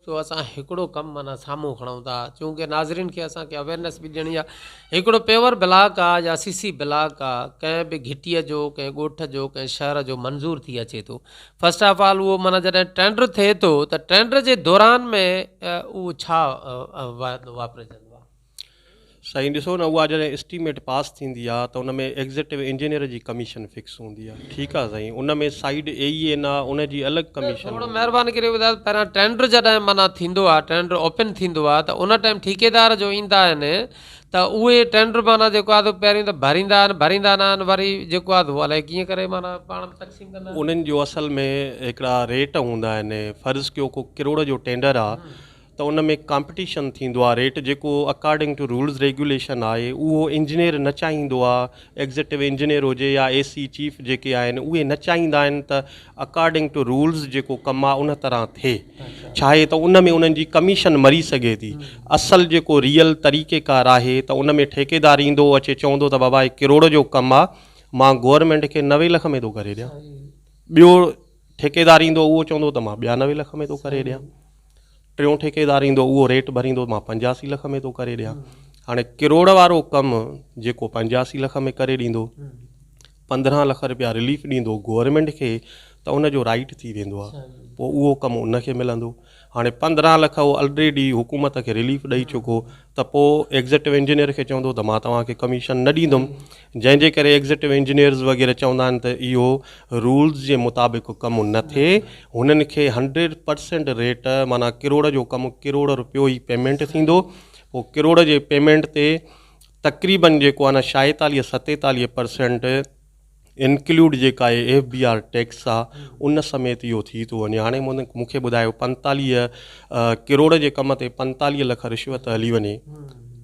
سو اسان هڪڙو ڪم معنيٰ سامهون کڻون ٿا چونڪه ناظرين کي اسان کي اويرنيس به ڏيڻي آهي هڪڙو پيور بلاڪ آ يا سي سي بلاڪ آ ڪنهن به گهٽيء جو ڪنهن ڳوٺ جو ڪنهن شهر جو منظور ٿي اچي ٿو فرسٽ آف آل اهو معنيٰ جڏهن ٽينڊر ٿئي ٿو ته ٽينڊر جي دوران ۾ اهو ڇا واپرجندو آ. سائين ڏسو نه اها جڏهن اسٽيميٽ پاس ٿيندي آ ته ان ۾ ايگزيڪٽو انجنيئر جي ڪميشن فڪس هوندي آ ٺيڪ آ سائين ان ۾ سائيڊ اي اي اين آ ان جي الڳ ڪميشن ٿورو مهرباني ڪري ٻڌايو ته پهريان ٽينڊر جڏهن معنيٰ ٿيندو آ ٽينڊر اوپن ٿيندو آ ته ان ٽائيم ٺيڪيدار جو ايندا آهن ته اهي ٽينڊر معنيٰ جيڪو آ سو پهريون ته ڀريندا آهن ڀريندا نه آهن وري جيڪو آ سو الائي ڪيئن ڪري معنيٰ پاڻ ۾ تقسيم ڪندا آهن. انهن جو اصل ۾ هڪڙا ريٽ هوندا آهن فرض ڪيو ڪو ڪروڙ جو ٽينڊر آ ته ان ۾ ڪامپٽيشن ٿيندو آ ريٽ جيڪو اڪارڊنگ ٽو رولز ريگيوليشن آهي اهو انجنيئر نه چاهيندو آ ايگزيڪٽو انجنيئر هجي يا اي سي چيف جيڪي آهن اهي نه چاهيندا آهن ته اڪارڊنگ ٽو رولز جيڪو ڪم آ ان طرح ٿئي ڇاهي ته ان ۾ انهن جي ڪميشن مري سگهي ٿي اصل جيڪو ريئل طريقيڪار آهي ته ان ۾ ٺيڪيدار ايندو اچي چوندو ته بابا هي ڪروڙ جو ڪم آ مان گورنمينٽ کي 90 لک ۾ ٿو ڪري ڏيان ٻيو ٺيڪيدار ايندو اهو چوندو ته مان 92 لک ۾ ٿو ڪري ڏيان. ٽيون ٺيڪيدار ايندو اهو ريٽ ڀريندو مان 85 لک ۾ ٿو ڪري ڏيان. هاڻي ڪروڙ وارو ڪم جيڪو 85 لک ۾ ڪري ڏيندو 15 لک رپيا رليف ڏيندو گورنمينٽ کي ته ان جو رائيٽ ٿي ويندو آهي پوء اهو ڪم ان کي ملندو. هاڻي 15 لک هو الريڊي حڪومت کي رليف ڏئي چڪو ته پوء ايگزيڪٽو انجنيئر کي چوندو ته مان توهان کي ڪميشن نه ڏيندم جنهن جي ڪري ايگزيڪٽو انجنيئرز وغيره چوندا آهن ته اهو رولز جي مطابق ڪم نه ٿئي هنن کي هنڊريڊ پرسينٽ ريٽ معنيٰ ڪروڙ جو ڪم ڪروڙ روپيو ئي پيمينٽ ٿيندو پوء ڪروڙ جي پيمينٽ تي تقريبن جيڪو آهي نه 46 47 پرسينٽ انڪلوڊ جيڪا اهي ايف بي آر ٽيڪس آ ان سميت اهو ٿي ٿو وڃي هاڻي مون کي ٻڌايو 45 ڪروڙ جي ڪم تي 45 لک رشوت هلي وڃي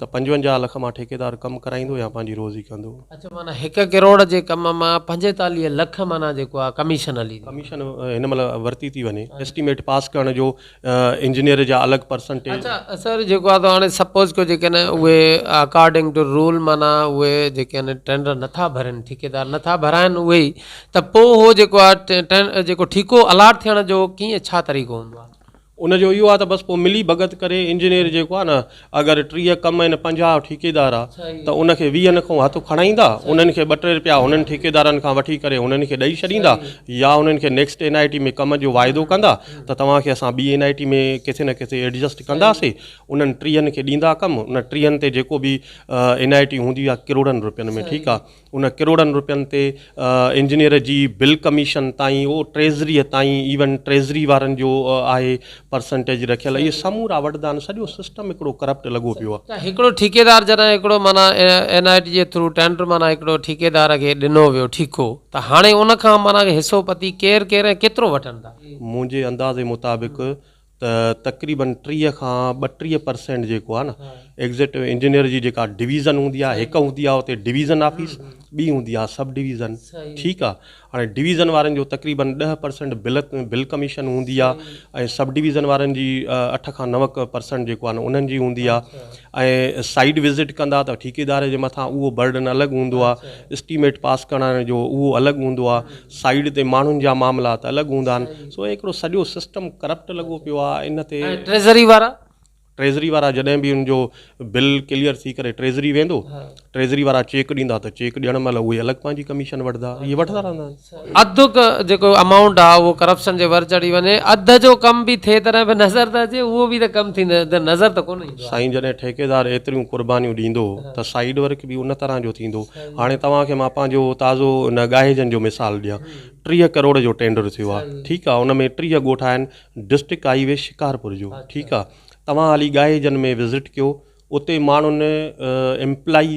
ته 55 لک مان ٺيڪيدار ڪم ڪرائيندو يا پنهنجي روزي ڪندو. اڇا معنيٰ هڪ ڪروڙ جي ڪم مان 45 لک معنيٰ جيڪو آ ڪميشن هلي ٿي. ڪميشن هن مهل ورتي ٿي وڃي ايسٽيميٽ پاس ڪرڻ جو انجنيئر جا الڳ پرسنٽيج. اڇا سر جيڪو آ ته هاڻي سپوز ڪيو جيڪڏهن اهي اڪارڊنگ ٽو رول معنيٰ اهي جيڪي آهن ٽينڊر نٿا ڀرين ٺيڪيدار نٿا ڀرائن اهي ئي ته پوء هو جيڪو آ جيڪو ٺيڪو الاٽ ٿيڻ جو ڪيئن ڇا طريقو هوندو آ؟ ان جو اهو آ ته بس پوء ملي ڀڳت ڪري انجنيئر جيڪو آ نه اگر 30 ڪم آهن 50 ٺيڪيدار آ ته ان کي ويهن کان هٿ کڻائيندا انهن کي ٻه ٽي رپيا هنن ٺيڪيدارن کان وٺي ڪري هنن کي ڏئي ڇڏيندا يا انهن کي نيڪسٽ اين I ٽي ۾ ڪم جو واعدو ڪندا ته توهان کي اسان ٻي اين I ٽي ۾ ڪٿي نه ڪٿي ايڊجسٽ ڪنداسي انهن ٽيهن کي ڏيندا ڪم ان ٽيهن تي جيڪو به اين I ٽي هوندي آهي ڪروڙن رپين ۾ ٺيڪ آهي ان ڪروڙن رپين تي انجنيئر جي بل ڪميشن تائين اهو ٽريزريء تائين ايون ٽريزري وارن جو آهي پرسنٽيج رکيل اهي سمورا وٺندا آهن سڄو سسٽم هڪڙو ڪرپٽ لڳو پيو آهي. ته هڪڙو ٺيڪيدار جڏهن هڪڙو معنيٰ اين I ٽي جي ٿرو ٽينڊر معنيٰ هڪڙو ٺيڪيدار کي ڏنو ويو ٺيڪو ته هاڻي ان کان معنيٰ حصو پتي ڪير ڪير ۽ ڪيترو وٺن ٿا؟ منهنجي اندازي مطابق ته تقريبن 30 کان 32 پرسينٽ جيڪو آهي نه ايگزيڪٽو انجنيئر جي جيڪا ڊويزن هوندي آهي هڪ هوندي آهي اتي ڊويزن آفيس ٻي هوندي آهي سب ڊويزن ٺيڪ آهي هاڻي ڊويزن وارن جو تقريبن 10 پرسينٽ بل بل ڪميشن هوندي آهي ۽ سب ڊويزن وارن جي 8 کان 9 پرسينٽ جيڪو آهي نه انهن جي هوندي آهي ۽ سائيڊ وزٽ ڪندا ته ٺيڪيدار جي مٿان اهو برڊن الڳ هوندو آهي اسٽيميٽ پاس ڪرائڻ جو اهو الڳ هوندو آهي سائيڊ تي ماڻهن جا معاملا ته الڳ هوندا آهن سو هڪڙو سڄو سسٽم ڪرپٽ لڳو پيو آهي ان تي. ۽ ٽريزري وارا؟ ٽريزري وارا جڏهن به ان جو بل ڪليئر ٿي ڪري ٽريزري ويندو ٽريزري وارا چيڪ ڏيندا ته چيڪ ڏيڻ مهل اهي الڳ پنهنجي ڪميشن وٺندا اهي وٺندا رهندا آهن. اڌ جيڪو امائونٽ آهي اهو ڪرپشن جي ور چڙهي وڃي اڌ جو ڪم به ٿئي تڏهن به نظر ته اچي اهو به ته ڪم ٿيندي نظر ته ڪونه ايندو آهي. سائين جڏهن ٺيڪيدار ايتريون قربانيون ڏيندو ته سائيڊ ورڪ به ان طرح جو ٿيندو هاڻي توهان کي مان پنهنجو تازو ان ڳاهيجن جو مثال ڏيان 30 ڪروڙ جو ٽينڊر ٿيو آهي ٺيڪ آهي ان ۾ 30 ڳوٺ آهن ڊسٽرڪٽ هائي وي شڪارپور جو ٺيڪ آ توهان هلي ڳاهيجن ۾ وزٽ ڪيو اتي ماڻهن ايمپلائي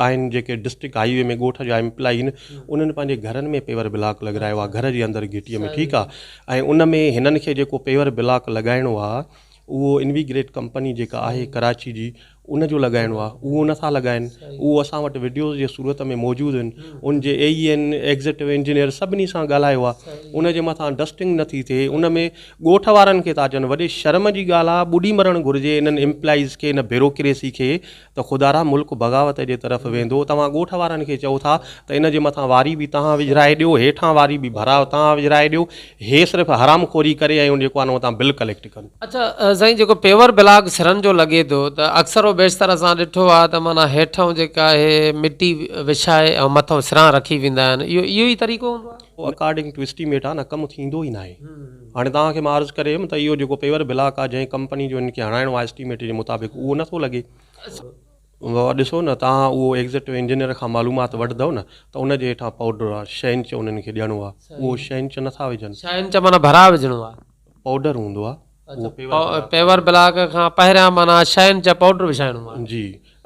آهن جيڪي ڊسٽرڪٽ هائي وي ۾ ڳوٺ جا ايمپلائي آهن انهن پنهنجي گهرن ۾ پيور بلاڪ لڳرايو آ گهر جي اندر گهٽي ۾ ٺيڪ آ ۽ ان ۾ هنن کي جيڪو پيور بلاڪ لڳائڻو آ اهو انويگريٽ ڪمپني جيڪا آهي ڪراچي جي ان جو لڳائڻو آهي اهو نٿا لڳائن اهو اسان وٽ وڊيوز جي صورت ۾ موجود آهن ان جي اي اي اين ايگزيڪٽو انجنيئر سڀني سان ڳالهايو آهي ان جي مٿان ڊسٽنگ نٿي ٿئي ان ۾ ڳوٺ وارن کي ٿا چون وڏي شرم جي ڳالهه آهي ٻڏي مرڻ گهرجي انهن امپلائيز کي ان بيروڪريسي کي ته خدارا ملڪ بغاوت جي طرف ويندو توهان ڳوٺ وارن کي چئو ٿا ته ان جي مٿان واري به توهان وجهرائي ڏيو هيٺان واري به ڀراء توهان وجهرائي ڏيو هي صرف حرام خوري ڪري ۽ جيڪو آهي نه اتان بل ڪليڪٽ ڪن. اڇا سائين جيڪو پيور بلاڪ سرن جو لڳي ٿو ته اڪثر و بيشتر اسان ڏٺو آهي ته معنيٰ هيٺئون جيڪا آهي مٽي وڇائي ۽ مٿئون سران رکي ويندا آهن اهو اهو ئي طريقو هوندو آهي؟ اهو اڪارڊنگ ٽو اسٽيميٽ آهي نه ڪم ٿيندو ئي ناهي هاڻي توهان کي مان عرض ڪري ويم ته اهو جيڪو پيور بلاڪ آهي جنهن ڪمپني جو هن کي هڻائڻو آهي اسٽيميٽ جي مطابق اهو نٿو لڳي ڏسو نه توهان اهو ايگزيڪٽو انجنيئر کان معلومات وٺندؤ نه ته ان جي هيٺان پائوڊر آهي ڇهه انچ انهن کي ڏيڻو آهي اهو ڇهه انچ نٿا وجهن. ڇهه انچ معنيٰ ڀراء وجهڻو آهي. پائوڊر هوندو آ اهو پيور بلاڪ پيور بلاڪ کان پهريان معنيٰ ڇهه انچ پائوڊر وڇائڻو آ. جي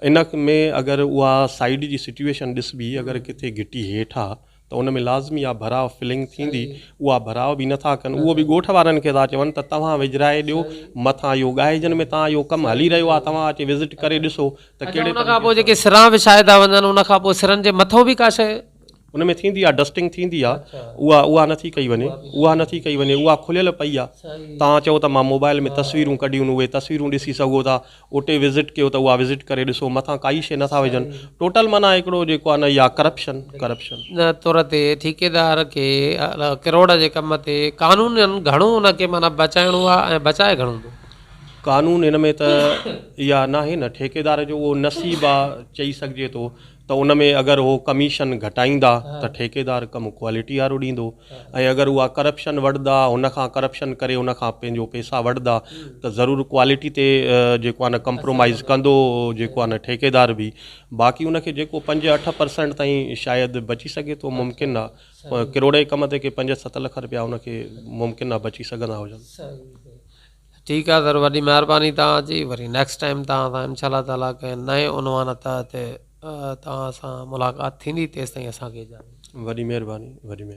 ان ۾ اگر اها سائيڊ جي سچوئيشن ڏسبي اگر ڪٿي گهٽي هيٺ آ ته ان ۾ لازمي اها ڀراء فلنگ ٿيندي اها ڀراء به نٿا ڪن اهو به ڳوٺ وارن کي ٿا چون ته توهان وجهرائي ڏيو مٿان اهو ڳاهيجن ۾ توهان اهو ڪم هلي رهيو آ توهان اچي وزٽ ڪري ڏسو ته اڇا ڪهڙي ان کان طريقي پوء سان جيڪي سران وڇائي ٿا وڃن ان کان پوء سرن جي مٿو به ڪا شيء ان ۾ ٿيندي آ ڊسٽنگ ٿيندي آ اها اها نٿي ڪئي وڃي اها نٿي ڪئي وڃي اها کليل پئي آ توهان چئو ته مان موبائل ۾ تصويرون ڪڍيون اهي تصويرون ڏسي سگهو ٿا اتي وزٽ ڪيو ته اها وزٽ ڪري ڏسو مٿان ڪائي شي نٿا وجهن ٽوٽل معنيٰ هڪڙو جيڪو آ نه اها ڪرپشن ڪرپشن. طور تي ٺيڪيدار کي ڪروڙ جي ڪم تي قانونن گهڻو ان کي معنيٰ بچائڻو آ ۽ بچائي گهڻو ٿو. قانون هن ۾ ته اها ناهي نه ٺيڪيدار جو اهو نصيب آ چئي سگهجي ٿو ته ان ۾ اگر هو ڪميشن گهٽائيندا ته ٺيڪيدار ڪم ڪوالٽي وارو ڏيندو ۽ اگر اها ڪرپشن وٺندا هن کان ڪرپشن ڪري ان کان پنهنجو پئسا وٺندا ته ضرور ڪوالٽي تي جيڪو آهي نه ڪمپرومائز ڪندو جيڪو آهي نه ٺيڪيدار به باقي ان کي جيڪو پنج اٺ پرسنٽ تائين شايد بچي سگهي ٿو ممڪن آهي ڪروڙ جي ڪم تي ڪي پنج ست لک رپيا ان کي ممڪن آهي بچي سگهندا هجن. ٺيڪ آ سر وڏي مهرباني توهان جي وري نيڪسٽ ٽائيم توهان سان انشاء الله تعالي ڪنهن نئين عنوان تحت توهان سان ملاقات ٿيندي تيستائين اسان کي اجازت. وڏي مهرباني وڏي مهرباني.